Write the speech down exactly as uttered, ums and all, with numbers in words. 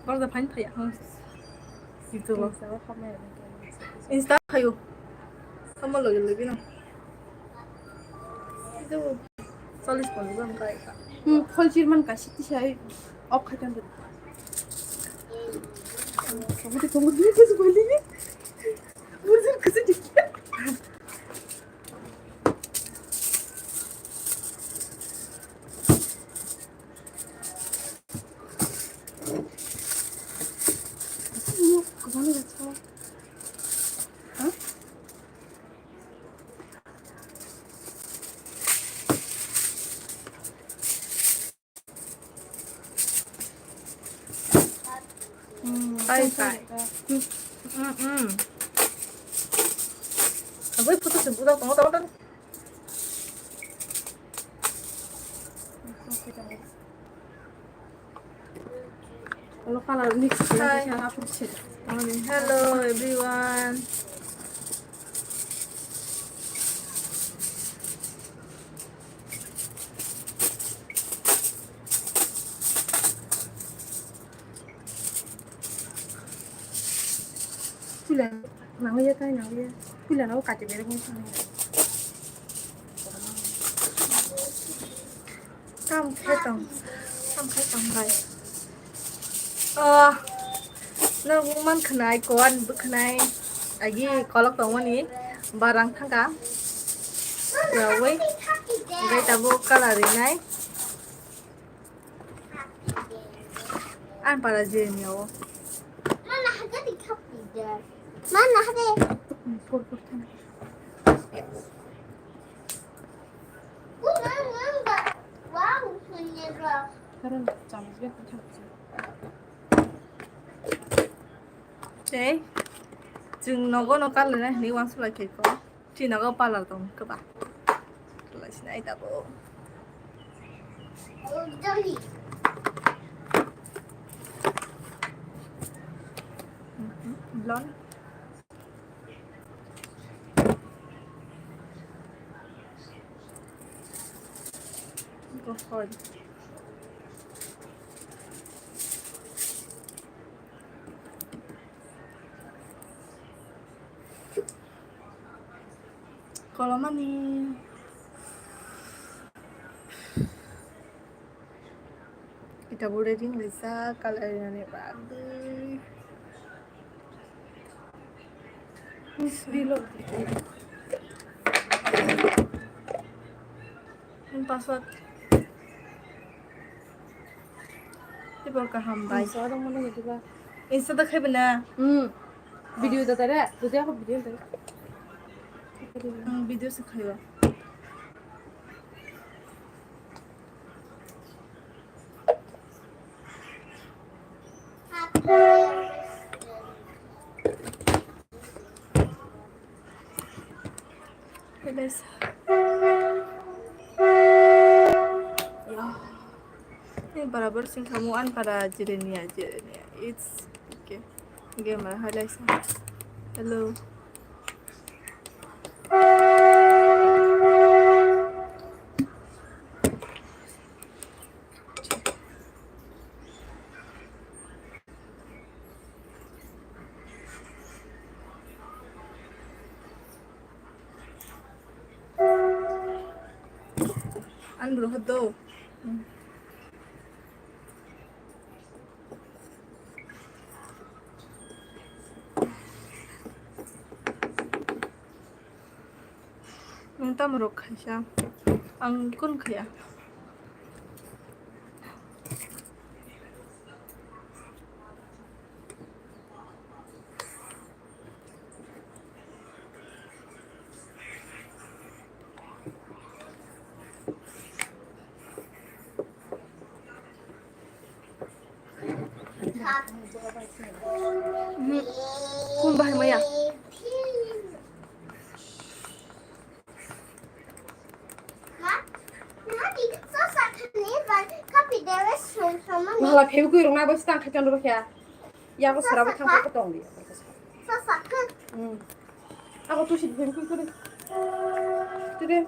Borok da phain phaiya, hmm. Insta phaio. Tamo logi logi no. Itu challis ponchas gram kai ka. Hmm, khol chirman ka siti sai. Ok khaitan de. Tamo de tamo de bali. Burjir kasi dikya. Bye bye. Mm, mm. Agoi photo se budak tongo, tongo, tongo. Hello, everyone. Pula nangya tai nangya. Pula no kati bere mo. Kam khe tong, kam khe tong bai. Oh, no man khnai, koan bwkhnai, agi kolok tongmani, barang thangka. Yawi, gai tabo color rinai. An para je ni o. Mana hade. Pur pur thang. Tei chwng nogo no kar lainai hinwi uansuk lai khe ko. Chini nogo parlor tong kwbang. Lai sinai tabuk. Blonde. Go hard. Kolomani. Ita bo ready wnglaijak, color rinani bagwi. Password. Tibor kaham bai. Insta da khaiba na? Hmm. Video da tare, video ko video da. Hmm, video se khaiba. Guys. Ya. Ini barabar sing kamu an para jerenia, jerenia. It's okay. Gamer, hai laisa. Hello. Ang rohdo. Nwng tamo rok khaisa? Ang kun khaya. Kum bahai maya. Wala phebwi kwrwngna abo stang khaikhe ano bakya. Yago sara bo thang khe tong di. Hmm. Abo tusi phebwi kwrwng. Tide.